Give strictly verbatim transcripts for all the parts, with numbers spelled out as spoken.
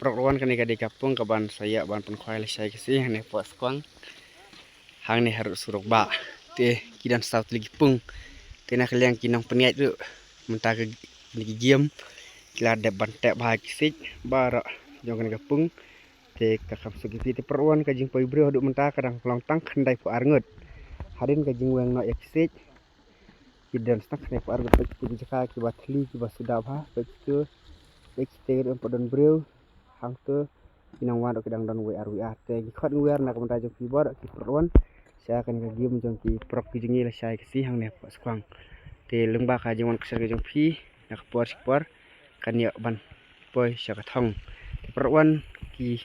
Paralok, kane ka dei ka pung kaban sa ïa ban pynkhwai lashai ka sngi hangne hapoh Skwang, hangne harud surok bah. Te ki don saw tylli ki pung. Te na ka liang ki nongpynïaid ruh mynta kane ka game ki la dep ban teh bha ki siej baroh jong kane ka pung. Te ka kham suk ïa phi, te paralok, ka jingpoi briew haduh mynta ka dang long tang khyndaiphew ar ngut. Hadien ka jingweng noh ïa ki siej, ki don tang khyndaiphew ar ngut. Peit kito ki jaka kiba thylli, kiba suda bha. Peit kito, peit kito ruh ym pat don briew. Hangto ki nongwan ruh ki dang don wei ar wei ar. Te ngi khot ngi wer na ka bynta jong phi baroh ki paralok sha kane ka game jong ki paralok ki jong ngi lashai ka sngi hangne hapoh Skwang. Te lyngba ka jingwan kyrshan ka jong phi na ka por sha ka por, kan ïoh ban poi sha ka thong. Te paralok, ki,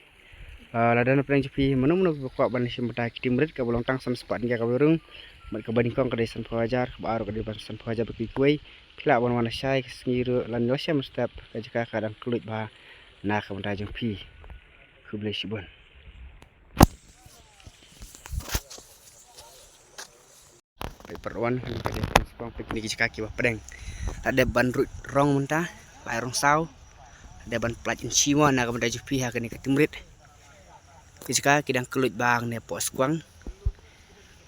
ah, lada na pdeng jong phi mano mano kiba kwah ban shim bynta ki team rit kaba long tang san spah tyngka kaba rung, bad kaba nyngkong ka dei sanphew hajar, kaba ar ruh ka dei ban sanphew hajar bad kiwei kiwei. Phi lah ban wan lashai ka sngi ruh lane lashai mynstep, ka jaka ka dang kylluid bha na ka bynta jong phi. Khublei shibun. Peit paralok, kane ka dei pung Skwang, peit kine ki jaka kiba pdeng. La dep ban ruid rong mynta, lai rong saw. La dep ban pynlait in shi mo na ka bynta jong phi ha kane ka team rit. Ki jaka ki dang kylluid bha hangne hapoh Skwang,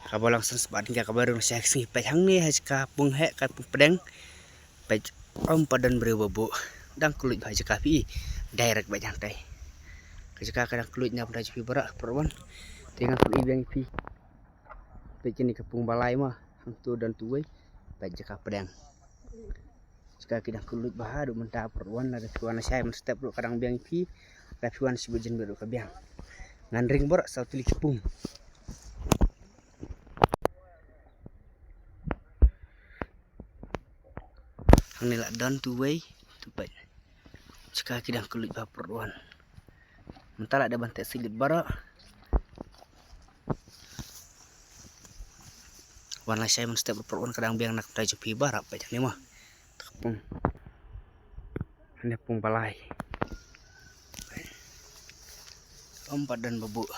kaba long san spah tyngka kaba rung lashai ka sngi. Peit hangne ha jaka pung heh, ka pung pdeng. Peit, ym pat don briew ba buh. Dang kylluid bha jaka phi, direct beit hangtai. Ka jaka ka dang kylluid na bynta jong phi baroh paralok. Te ngan pyni biang ïa phi. Peit kane ka pung ba lai mo, hangto don tu wei. Peit jaka pdeng. Jaka ki dang kylluid bha haduh mynta paralok, lada phi wan lashai mynstep ruh ka dang biang ïa phi. Lada phi wan shibit janmiet ruh ka biang. Ngan ring baroh saw tylli ki pung. Hangne la don tu wei, tu peit. Jaka ki dang kylluid bha paralok. Mynta la dep ban teh siej lut baroh. Wan lashai mynstep ruh paralok, ka dang biang na ka bynta jong phi baroh. Peit hangne mo. Ka pung. Hangne pung ba lai. Ym pat don ba buh.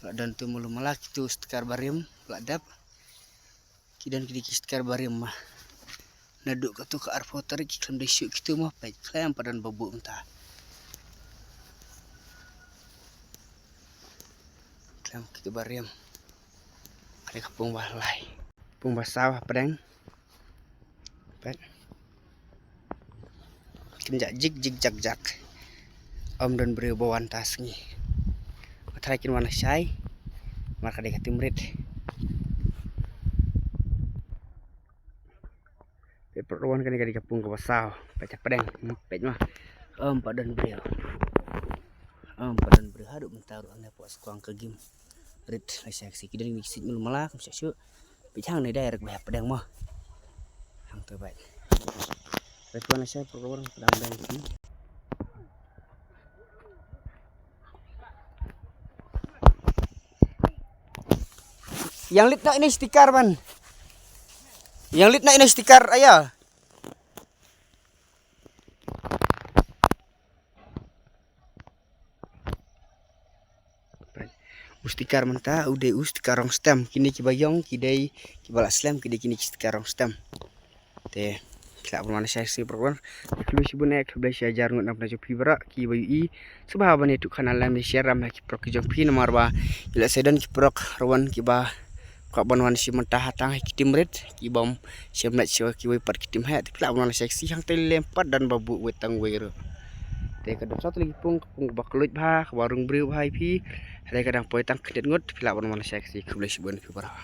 La don tu mulu mala kito sticker barim, la dep. Ki don kito ki sticker barim mo. Naduh kato ka arphew tarik ki khlem dei shuh kito mo, peit khlem pat don ba buh mynta. Khlem kito barim. Kane ka pung ba lai. Pung ba saw hapdeng. Peit. Kin jak jik jik jak jak. Ym don briew ba wan ta sngi. Ba trai kin wan lashai. Mar ka dei ka team rit. Peit paralok, kane ka dei ka pung kaba saw. Peit hapdeng. Peit mo. Ym pat don briew. Ym pat don briew haduh mynta ruh hangne hapoh Skwang ka game rit lashai ka sngi. Ki don kine ki siej mulu mala, kam shah shuh. Peit hangne direct beit hapdeng mo. Hangto beit. Peit wan lashai paralok, ka dang biang. Ïeng lut noh ine i sticker ban. Ïeng lut noh ine i sticker aya. U sticker mynta u dei u sticker rong stem. Kine kiba ïong ki dei kiba la slem, ki dei kine ki sticker rong stem. Te phi lah ban wan lashai ka sngi paralok. Khublei shibun eh, khublei shi hajar ngut na ka bynta jong phi baroh kiba ïohi. Sngewbha ban ïathuh khana lem, share lem ha ki paralok ki jong phi, namar ba ïoh lehse don ki paralok ruh wan kiba kwah ban wan shim bynta ha tang ha ki team rit, ki bym shym leit sha kiwei pat ki team heh. Te phi lah ban wan lashai ka sngi hangtai lem, ym pat don ba buh wei tang wei ruh. Te ka don saw tylli ki pung, ka pung kaba kylluid bha, kaba rung briew bha ïa phi. Hynrei ka dang poi tang khyndiat ngut, phi lah ban wan lashai ka sngi. Khublei shibun ïa phi baroh.